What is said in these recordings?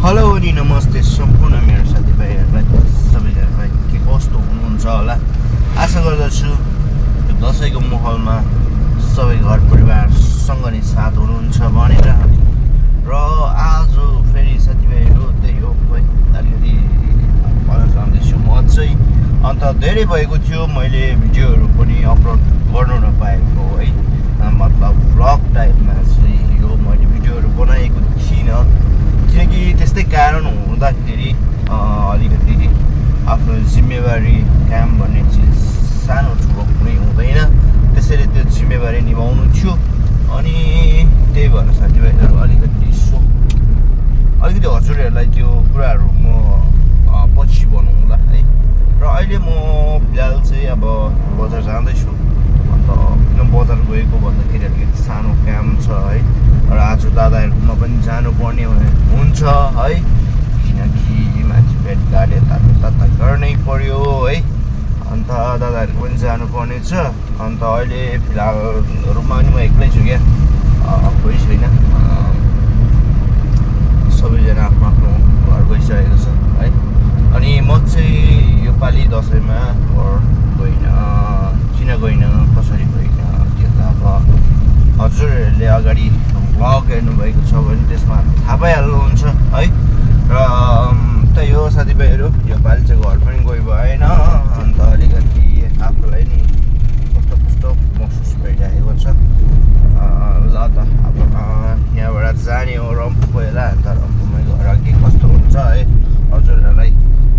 Hello अनि नमस्ते सम्पूर्ण मेरो साथीभाइहरूलाई सबैजनालाई के कस्तो हुनुहुन्छ होला। आशा गर्दछु दसैँको माहौलमा सबै घर परिवारसँग नै साथ हुनुहुन्छ भनेर। र आज फेरि साथीभाइहरू त्यही हो है, अलिकति पर जाँदैछु म चाहिँ। अन्त धेरै भएको थियो मैले भिडियोहरू पनि अपलोड गर्नु नपाएको है, मतलब भ्लग टाइपमा चाहिँ यो मैले भिडियोहरू बनाएको थिइनँ, किनकि त्यस्तै कारण हुँदाखेरि अलिकति आफ्नो जिम्मेवारी काम भन्ने चिज सानो ठुलो कुनै हुँदैन, त्यसैले त्यो जिम्मेवारी निभाउनु थियो। अनि त्यही भएर साथीभाइहरू अलिकति हजुरहरूलाई त्यो कुराहरू म पछि बनाउँला है। र अहिले म फिलहाल चाहिँ अब बजार जाँदैछु। अन्त किन बजार गएको भन्दाखेरि अलिकति सानो काम छ है, र आज दादाहरूकोमा पनि जानुपर्ने हुन्छ है, किनकि माथि भेटघाट यता गर्नै पर्यो है। अन्त दादाहरूको पनि जानुपर्ने छ। अन्त अहिले फिलहाल रुममा पनि म एक्लै छु क्या, कोही छैन, सबैजना आफ्नो आफ्नो घर गइसकेको छ है। अनि म चाहिँ योपालि दसैँमा घर गइनँ, किन गइनँ कसरी गइनँ त्यो त अब हजुरहरूले अगाडि भ्लग हेर्नुभएको छ भने त्यसमा थाहा पाइहाल्नुहुन्छ है। र त्यही हो साथीभाइहरू, योपालि चाहिँ घर पनि गइ भएन। अन्त अलिकति आफूलाई नि कस्तो कस्तो महसुस भइरहेको छ। ल त अब यहाँबाट जाने हो रम्फू पहिला, अन्त रम्फूमै गएर के कस्तो हुन्छ है हजुरहरूलाई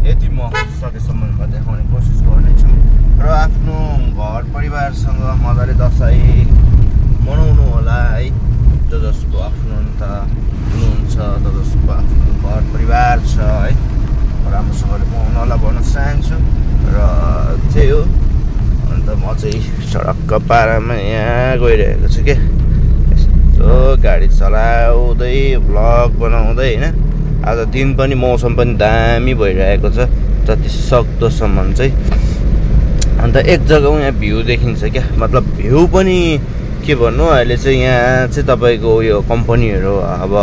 यति म सकेसम्म देखाउने कोसिस गर्नेछु। र आफ्नो घर परिवारसँग मजाले दसैँ मनाउनु होला है। जो जसको आफ्नो अन्त हुनुहुन्छ, जो जसको आफ्नो घर परिवार छ है, राम्रोसँगले मनाउनु होला भन्न चाहन्छु। र त्यही हो। अन्त म चाहिँ सडकको पारामा यहाँ गइरहेको छु क्या, यस्तो गाडी चलाउँदै भ्लग बनाउँदै होइन। आज दिन पनि मौसम पनि दामी भइरहेको छ जति सक्दोसम्म चाहिँ। अन्त एक जग्गा यहाँ भ्यू देखिन्छ क्या, मतलब भ्यू पनि के भन्नु, अहिले चाहिँ यहाँ चाहिँ तपाईँको उयो कम्पनीहरू अब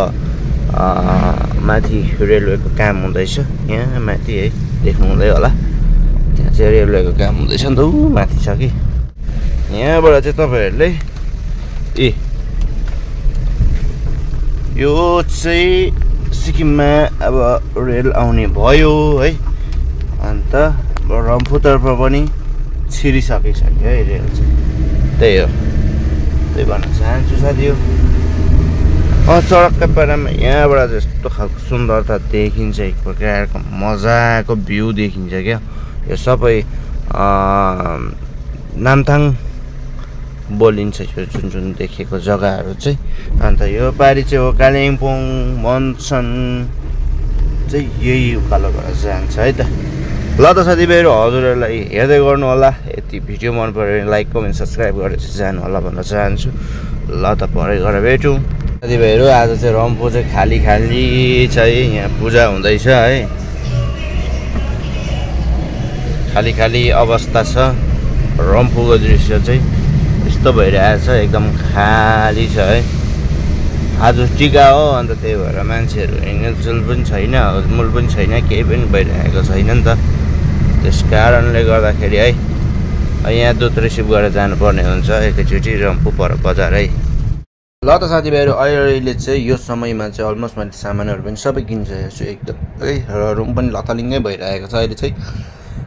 माथि रेलवेको काम हुँदैछ। यहाँ माथि है देख्नु हुँदै होला, त्यहाँ चाहिँ रेलवेको काम हुँदैछ नि त, ऊ माथि छ कि। यहाँबाट चाहिँ तपाईँहरूले यो चाहिँ सिक्किममा अब रेल आउने भयो है। अन्त रम्फूतर्फ पनि छिरिसकिसक्यो है रेल चाहिँ, त्यही हो, त्यही भन्न चाहन्छु साथी हो। सडकका पारामा यहाँबाट यस्तो खालको सुन्दरता देखिन्छ, एक प्रकारको मजाको भ्यू देखिन्छ क्या। यो सबै नामथाङ बोलिन्छ यो जुन जुन देखेको जग्गाहरू चाहिँ। अन्त यो पारि चाहिँ हो कालिम्पोङ मनसन चाहिँ यही उकालोबाट जान्छ है त। ल त साथीभाइहरू हजुरहरूलाई हेर्दै गर्नु होला, यति भिडियो मन पऱ्यो भने लाइक कमेन्ट सब्सक्राइब गरेर चाहिँ जानु होला भन्न चाहन्छु। ल त भरे गएर भेटौँ साथीभाइहरू। आज चाहिँ रम्फू चाहिँ खाली खाली छ है, यहाँ पूजा हुँदैछ है, खाली खाली अवस्था छ। रम्फूको दृश्य चाहिँ यस्तो भइरहेछ, एकदम खाली छ है। आज टिका हो, अन्त त्यही भएर मान्छेहरू हिँड्चुल पनि छैन, मुल पनि छैन, केही पनि भइरहेको छैन नि त। त्यस कारणले गर्दाखेरि है यहाँ दुध रिसिभ गरेर जानुपर्ने हुन्छ एकैचोटि रम्फू पर बजार है। ल त साथीभाइहरू अहिले चाहिँ यो समयमा चाहिँ अलमोस्ट मैले सामानहरू पनि सबै किनिसकेको छु एकदम है। र रुम पनि लथालिङ्गै भइरहेको छ अहिले चाहिँ।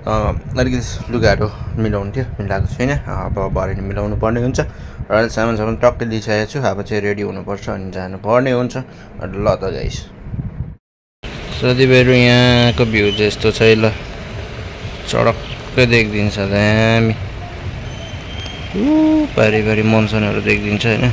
अलिकति लुगाहरू मिलाउनु थियो, मिलाएको छैन, अब भरे नि मिलाउनु पर्ने हुन्छ। र अहिले सामान टक्कै लिइसकेको छु, अब चाहिँ रेडी हुनुपर्छ अनि जानुपर्ने हुन्छ। ल त गाइस साथीभाइहरू यहाँको भ्यू चाहिँ यस्तो छ है। ल सडक्कै देखिदिन्छ दामी, पारि पारि मनसनहरू देखिदिन्छ होइन।